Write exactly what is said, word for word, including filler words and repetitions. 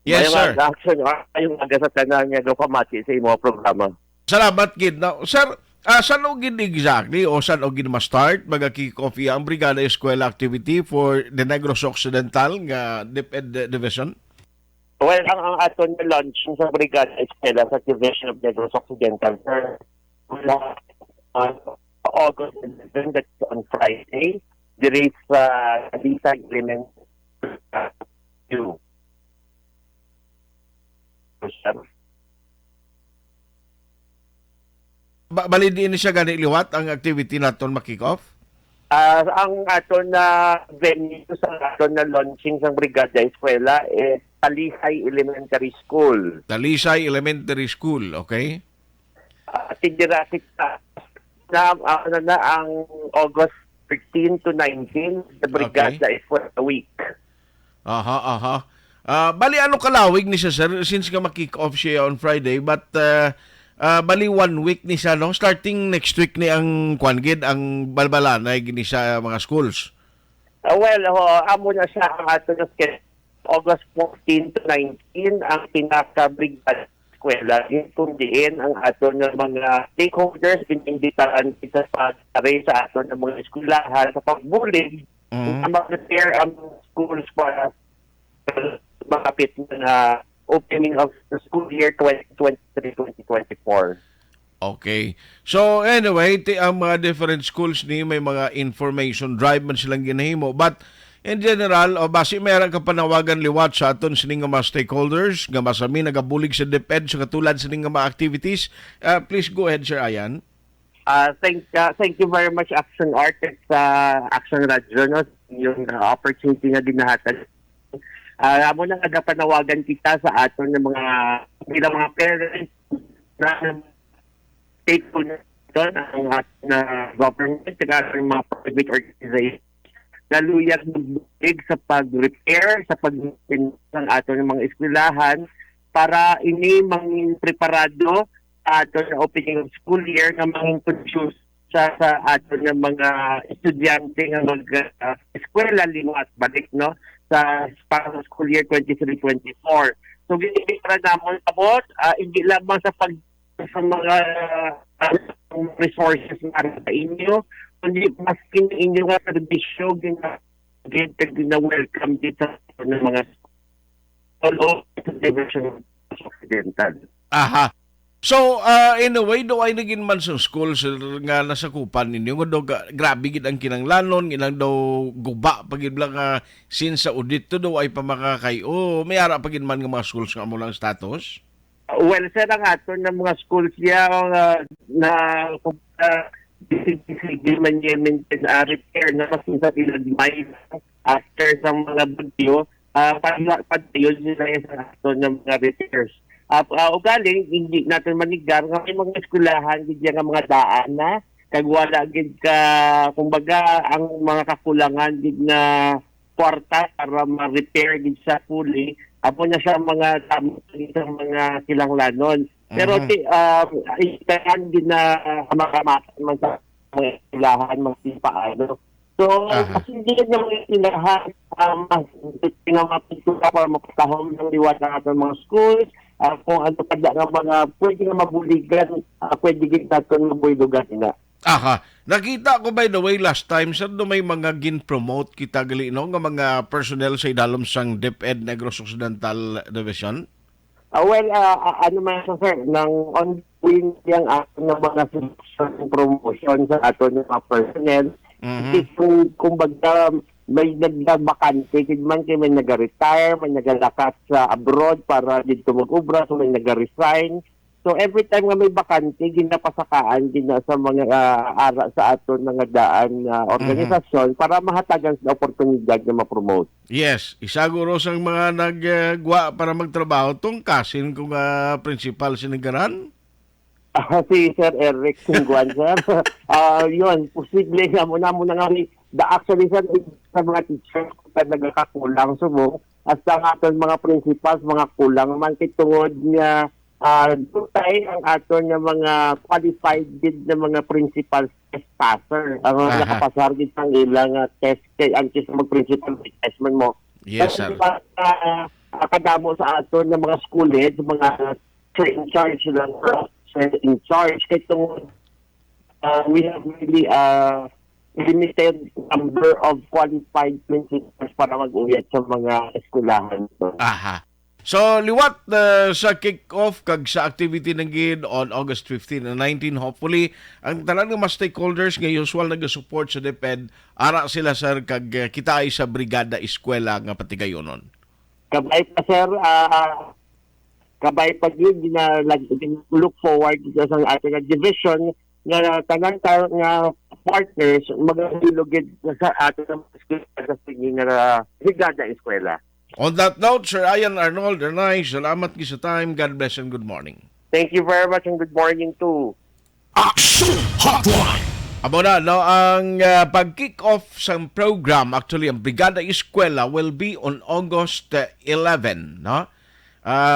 Yes, Mayong sir. aga, Action Art. Mayong aga sa tanan nga nagapamati sa imong programa. Salamat gid. Now, sir, ah, san-o gid exactly o san-o gid ma-start, maga-kick off iya ang Brigada Eskwela activity for the Negros Occidental nga DepEd Division? Well, ang, ang aton na launching sa Brigada Eskwela sa Division of Negros Occidental, sir, mula, uh, August eleven, that's on Friday, diri sa Talisay Elementary. Ba-, bali, di ni siya gani liwat ang activity naton ma-kick off? Ah, ang aton na venue sa aton na launching sang Brigada Eskwela is Talisay Elementary School. Talisay Elementary School, okay? Ah, tigdira kita na, ah, ano na, ang August thirteen to nineteen, the Okay. Brigada Eskwela Week. Aha, aha. Ah, bali, ano kalawig ni siya, sir? Since nga ma-kick off siya on Friday, but, ah, ah, bali, one week ni siya, no? Starting next week ni ang, kwan gid, ang balbalanay gid ni sa mga schools. Ah, well, ho, amo na siya ang ato na schedule. August fourteen to nineteen ang pinaka-Brigada Eskwela, kung diin ang ato nga mga stakeholders, ginimbitaan kita sa pagtari sa ato nga mga eskwelahan sa pagbulig Mhm. na mag-prepare ang schools para makapit na nga opening of the school year twenty twenty-three, twenty twenty-four. Okay. So, anyway, ti-, ang mga different schools ni may mga information drive man silang ginahimo. But in general, o basi may ara ka panawagan liwat sa aton sini nga mga stakeholders nga masami nagabulig sa DepEd sa katulad sini nga mga activities, ah, please go ahead, Sir Ayan. Ah, thank, ah, thank you very much, Action Art, at sa Action Radio, no, yung, ah, opportunity nga ginahatag. Ah, amo na, nagapanawagan kita sa aton nga mga, bilang mga parents, na stakeholders, ang aton nga government, saka ang mga private organization, na luyag magbulig sa pag-repair, sa pag-maintenance ng aton mga eskwelahan para ini mangin preparado sa aton nga opening of school year nga mangin produce sa, sa aton nga mga estudyante nga mag, ah, eskwela liwat balik, no, sa, para sa school year twenty-three twenty-four. So, ginigit para namon abot, ah, hindi lamang sa pag sa mga, ah, resources para sa inyo, kundi maski ang inyo nga serbisyo, gina-, gina-, gina-welcome dito sa mga all over the Division of Occidental. Aha. So, ah, in a way, do ay nagin man sa school, sir, nga nasakupan ninyo, nga daw ga-, grabe gid ang kinanglanon, ilang daw guba pa gid lang, ah, since sa audit to, daw ay pa makakay-, o may ara pa gid man nga mga schools nga amo lang status? Well, sir, ang aton nga mga schools niya, uh, na, uh, sige man niya maintain, uh, repair na mas sa ilang may after sa mga bagyo, uh, pag-, padayon sila sa aton nga mga repairs. Uh, uh, ugaling, hindi natin manigar nga may mga eskwelahan, gid nga mga daan na, kag wala gid ka, kumbaga, ang mga kakulangan gid nga kwarta para ma-repair gid sa fully, amo na siya mga damo sa mga kinahanglanon. Pero Mhm. ti-, ah, itanan gid na, ah, makamatan man sa mga eskwelahan, mas di paano. So, Aha. Mas hindi na mga eskwelahan, ah, mas, nga mga pintura para mapatahom ng liwat ng ating mga schools, ah, kung ano pa dyan ang mga pwede nga mabuligan, ah, pwede gid natin mabuligan na. Aha. Nakita ko, by the way, last time, sir, do may mga gin-promote kita gali, no, nga mga personnel sa idalom sang DepEd Negros Occidental Division? Ah, well, ah, ah, ano man sa, sir, nang ongoing yang aton nga mga selection and promotion sa aton nga mga personnel. Mhm. Kasi kung, kumbaga, may nagbabakante, kid man kay may nag-retire, may nagalakat sa abroad para dito mag-ubra, so may nag-resign. So, every time nga may bakante, ginapasakaan gina sa mga, ah, ara sa aton nga daan nga Mhm. organisasyon para mahatagan sa oportunidad nga ma-promote. Yes, isa guro sang mga nag, eh, gwa para magtrabaho tong kasin ko nga principal sinigaran? Ah, si Sir Eric Singguan, sir. Ah, yun, posible nga mo na, mo na nga ni, the, actually, sir, sa mga teachers, kung nagkakakulang subong, hasta nga aton mga principals, mga kulang man kay tungod nga, ah, dutay ang aton nga mga qualified gid na mga principals test passer. Ang mga Aha. nakapasar gid sang ilang, ah, test kay ang kis mag-principal, may test man mo. Yes, Pero sir. di ba, ah, ah, kadamo sa aton nga mga school heads, mga sa in charge lang, sa in charge. Kay tungod, ah, we have really a limited number of qualified principals para mag-uyat sa mga eskwelahan. Aha. So, liwat na sa kick-off kag sa activity na gid on August fifteen and nineteen, hopefully, ang tanan nga mga stakeholders nga usual nagasupport sa DepEd, ara sila, sir, kag uh, kita ay sa Brigada Eskwela nga patigayonon. Kabay pa, sir, ah, kabay pa gid na lag- look forward sa ating division nga tanan ta nga partners magahilugid sa ating mga eskwela sa sige nga Brigada Eskwela. On that note, Sir Ian Arnold Renay, salamat gid sa time. God bless and good morning. Thank you very much and good morning too. Action Hotline. Amo na, no, ang uh, pag-kick off sa program, actually, ang Brigada Eskwela will be on August uh, eleven, no? Uh,